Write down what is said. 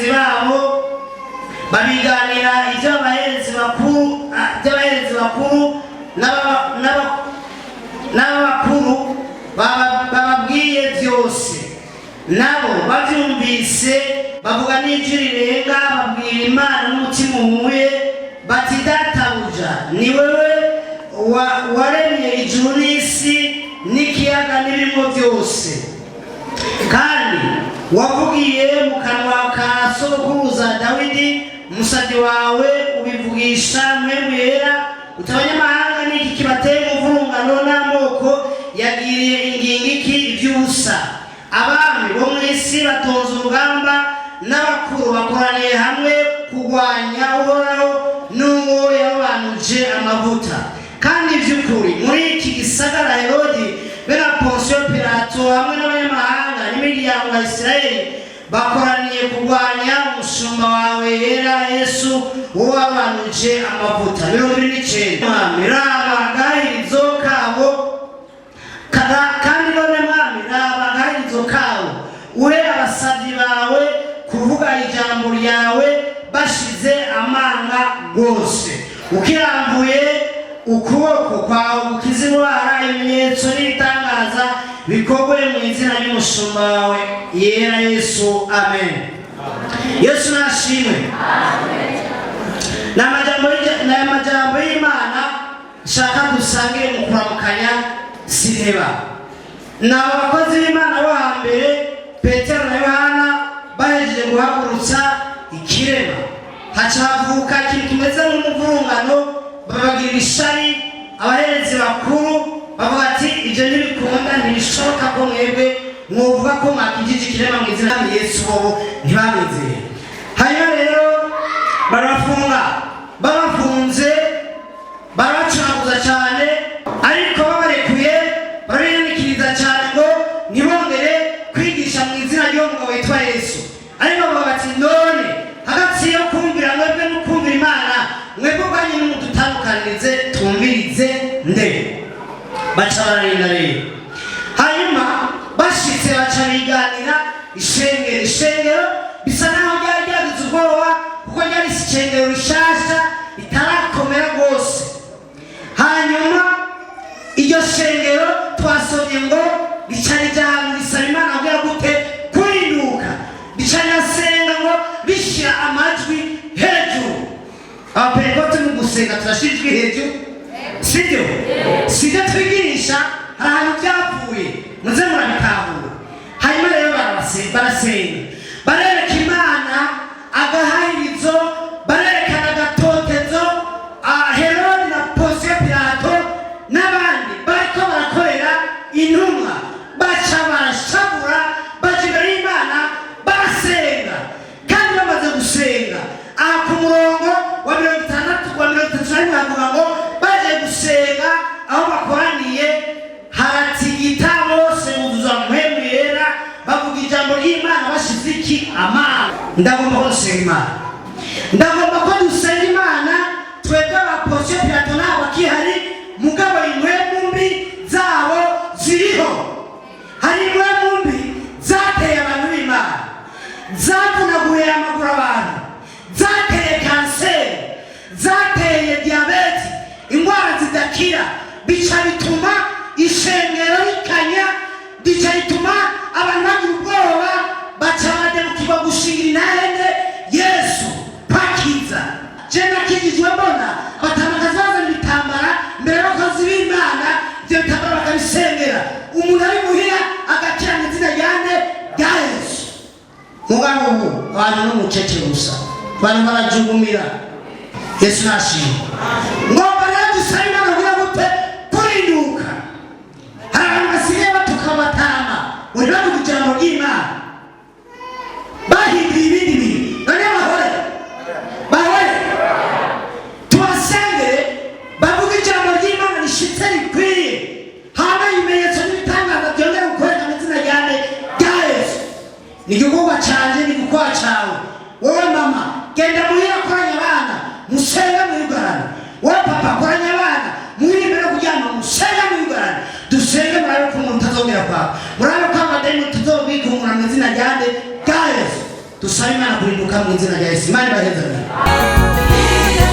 bagenzi babo, babiganira iby'abaherezi bakuru n'abakuru bababwiye byose. Nabo babyumvise, bavuga n'ijwi rirenga, babwira Imana n'umutima uhuye bati: "Databuja, ni wewe waremye ijuru n'isi n'ikiyaga n'ibirimo byose, kandi wavugiye mu kanwa ka sogokuruza Dawidi umusabyi wawe, ubivugisha Mpwemu Yera uti: 'Abanyamahanga ni iki kibateye umuvurungano, n'amoko yagiriye ingingo iki iby'ubusa? Abami bo mu isi batonze urugamba, n'abakuru bakoraniye hamwe kurwanya Uhoraho n'uwo yarobanuje amavuta.' Kandi by'ukuri muri iki gisagara Herodi be na Ponsiyo Pilato hamwe n'abanyamahanga n'imiryango ya Isirayeli bakoraniye kurwanya umushumba wawe yera Yesu, wowe warobanuje amavuta." 29. Mwami, raba agahirizo kabo. Kandi none Mwami, raba agahirizo kabo, uhe abasabyi bawe kuvuga ijambo ryawe bashize amanga rwose, ukirambuye ukuboko kwawe gukiza indwara, ibimenyetso n'ibitangaza bikorwe mu izina ry'umushumba wawe yera Yesu. Amen. Yesu nashimwe. Ni amajambo y'Imana nshaka dusangire mu kuramukanya. Sineba ni aba bakozi b'Imana bo hambere, Petero na Yohana, bahejeje guhagurutsa ikirema, haca havuka ikintu kimeze nk'umuvurungano, babagirira ishari. Abaherezi bakuru bavuga ati: "Ibyo ntibikunda, ntibishoboka ko mwebwe mwovuga ko mwakijije ikirema mu izina rya Yesu." Bobo ntibamwizeye. Hanyuma rero barabafunga. Babafunze barabacaguza cyane, ariko babarekuye barabiyanikiriza cyane ngo ntibongere kwigisha mu izina ry'uwo mugabo witwa Yesu. Ariko bavuga bati: "None hagati yo kumvira mwebwe no kumvira Imana, mwebwe ubwanyu nimudutandukanirize, twumvirize nde?" Baca bararinda rero. Hanyuma bashitse baca biganira ishengero. Ishengero bisa naho ryari ryagize ubwoba, kuko ryari ishengero rishasha ritarakomera rwose. Hanyuma iryo shengero twasomye ngo rica rija ahantu risaba Imana kugira gute? Kurinduka. Rica rirasenga ngo rishyira amajwi hejuru. Abapentekote mu gusenga turashyira ijwi hejuru, sibyo? Sibyo twigisha? Hari ahantu byapfuye, muze murabitahura. Hanyuma rero barasenga, barereka Imana agahahirizo, barerekana agatotezo Herodi na Ponsiyo Pilato n'abandi bariko barakorera intumwa. Baca barashavura, baja imbere y'Imana, barasenga. Kandi bamaze gusenga, aha ku murongo wa 60, wa 31, havuga ngo baje gusenga, aho bakoraniye haratigita, bose buzuza Mpwemu Yera, bavuga ijambo ry'Imana bashize iki? Amana. Ndagomba ko dusenga Imana, ndagomba ko dusenga Imana. Twebwe abaposiyo Pilato ntabwo akihari, mugabo impwemu mbi zabo ziriho. Hari impwemu mbi zateye abantu b'Imana, zavunaguye amaguru abantu, zateye kanseri, zateye diyabete, indwara zidakira. Bica bituma ishengero rikanya, bica bituma abantu bagira ubwoba, baca bademukirwa gushingira intahende Yesu pakiza. Je nakijijwe mbona abatamakazi bazana ibitambara mbere y'abakozi b'Imana, ibyo bitambara bakabisengera, umuntu ari muhira agakira mu izina ryande? Rya Yesu. Mugabo ubu abantu n'umucece gusa, abantu barajugumira. Yesu nashimwe. Ngomba rero dusabe Imana kugira gute? Kurinduka. Hari abantu basigaye batuka abatama ngo ntibavuge ijambo ry'Imana, bahinduye ibindi bintu. None bahore, bahore, tubasengere bavuge ijambo ry'Imana rishitse rikwiye, hama ibimenyetso n'ibitangaza byongere gukoreka mu izina ryane? Rya Yesu. Ni igikorwa canje, ni igikorwa cawe. Wowe mama, genda muhira, koranya abana, musenge mwugarane. Wowe papa, koranya abana muhira imbere yo kuryama, musenge mwugarane. Dusenge, murabe ko umuntu utazongera kwawe, murabe ko amadeni tuzobikungura mu izina ryande? Rya Yesu. Dusabe. Dusabe Imana kurinduka mu izina rya Yesu. Imana ibahezagire. Iyo